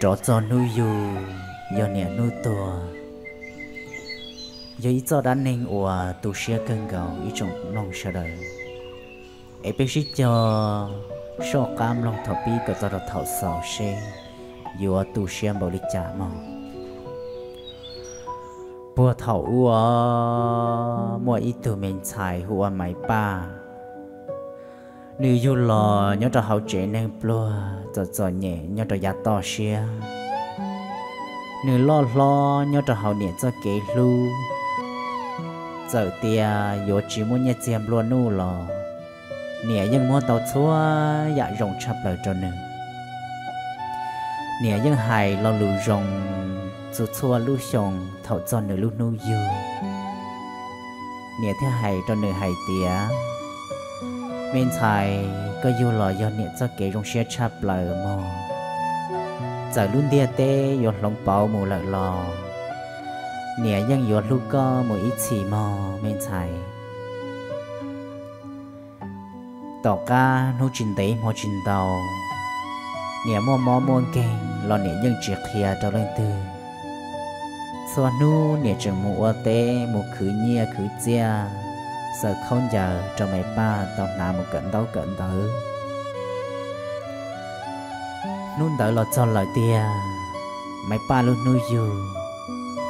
Rov txog hnub yug yog niam hnub tuag, yog ib txoj dab neeg uas tu siab kawg nkaus ib tsoom mloog sawv daws. Es peb sib cog soj qab mloog thaum pib kom txog rau thaum xaus seb yuav tu siab npaum li cas mog. Puag thaum ub muaj ib tug me ntxhais hu ua Maiv Paj. Nws yug los nyob rau hauv tsev neeg pluag txom txom nyem nyob rau yav toj siab. Nws loj hlob nyob rau hauv niam txoj kev hlub. Txawm tias yuav tsis muaj nyiaj txiag nplua nuj los niam yeej muab tau txhua yam zoo tshaj plaws rau nws. Niam yeej hais lo lus zoo txhua txhua lub xyoo thaum txog nws lub hnub yug. Niam thiaj hais rau nws hais tias, me ntxhais, koj yug los yog niam txoj kev zoo siab tshaj plaws mog. Txawm lub ntiaj teb yuav hloov pauv mus lawm los niam yeej yuav hlub koj mus ib txhis mog me ntxhais. Tom qab hnub tsis ntev hmo tsis ntau, niam muaj mob muaj nkeeg los niam yeej tsis qhia rau leej twg. Txhua hnub niam tseem mus ua teb mus khwv nyiaj khwv txiaj, xaws khaub ncaws rau Maiv Paj tau hnav mus kawm ntaub kawm ntawv. Hnub ntawd los txog lawm tiag, Maiv Paj lub hnub yug,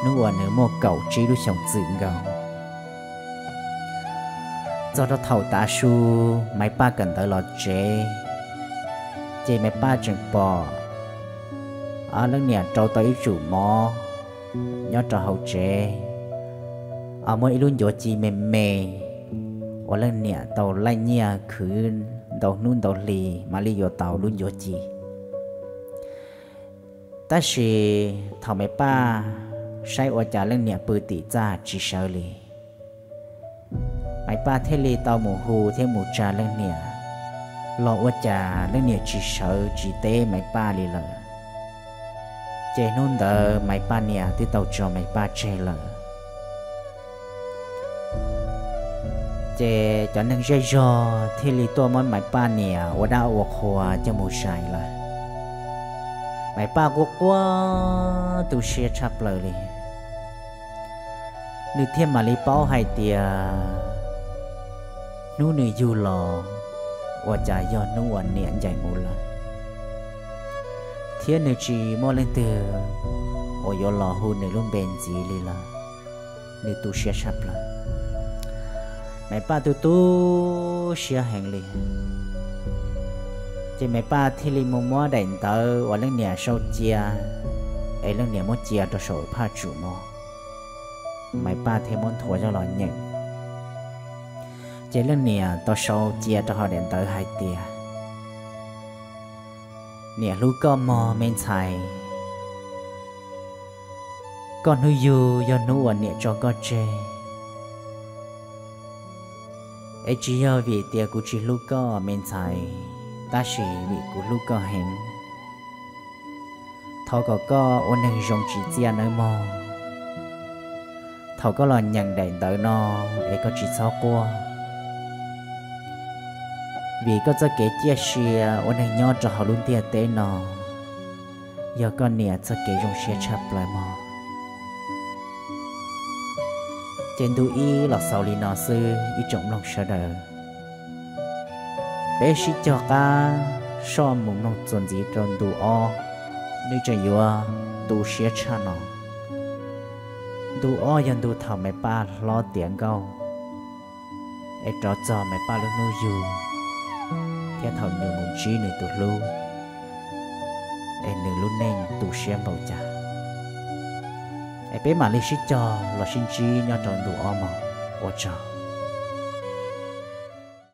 hnub uas nws muaj kaum tsib lub xyoos txwm nkaus. Txog rau thaum tav su, Maiv Paj kawm ntawv los tsev, ces Maiv Paj tseem pom leej niam rau tau ib tsum mov nyob rau hauv tsev, muaj ib lub ncuav ci me me uas leej niam tau laij nyiaj khwv ntau hnub ntau hli mam li yuav tau lub ncuav ci. Tab sis thaum Maiv Paj saib ua cas leej niam pw tim txaj tsis sawv li, Maiv Paj thiaj li tau mus hu thiab mus tsa leej niam, los ua cas leej niam tsis sawv tsis teb Maiv Paj li lawm. Ces hnub ntawd Maiv Paj niam twb tau tso Maiv Paj tseg lawm. Ces cov neeg zej zog thiaj li tuaj muab Maiv Paj niam ua dab ua qhua coj mus zais lawm. Maiv Paj quaj quaj tu siab tshaj plaws li. Nws thiaj mam li paub hais tias hnub nws yug los ua cas yog hnub uas niam ncaim mus lawm, thiab nws tsis muaj leej twg uas yuav los hu nws lub npe ntxiv li lawm. Nws tu siab tshaj plaws. Maiv Paj tu tu siab heev li. Ces Maiv Paj thiaj li mus muab daim ntawv uas leej niam sau cia, es leej niam muab cia rau saum phaj tsum no, Maiv Paj thiaj muab nthuav coj los nyeem. Ces leej niam tau sau cia rau hauv daim ntawv hais tias, niam hlub koj mog me ntxhais. Koj hnub yug yog hnub uas niam tso koj tseg, es tsis yog vim tias kuv tsis hlub koj me ntxhais, tab sis vim kuv hlub koj heev. Thov kom koj ua neeg zoo tsim txiaj nawb mog. Thaum koj los nyeem daim ntawv no, es koj tsis txhob quaj, vim koj txoj kev ciaj sia ua neeg nyob rau hauv lub ntiaj teb no, yog koj niam txoj kev zoo siab tshaj plaws mog. Ces ntu ib los xaus li no xwb ib tsoom mloog sawv daws. Peb sib cog qab soj mus mloog txuas ntxiv rau ntu ob, nws tseem yuav tu siab tshaj no. Ntu ob yog ntu thaum Maiv Paj hlob tiav nkauj, es rov txog Maiv Paj lub hnub yug, thiab thaum nws mus ntsib nws tus hlub, es nws lub neej tu siab npaum cas. Es peb mam li sib cog los sib ntsib nyob rau ntu ob mog. Ua tsaug.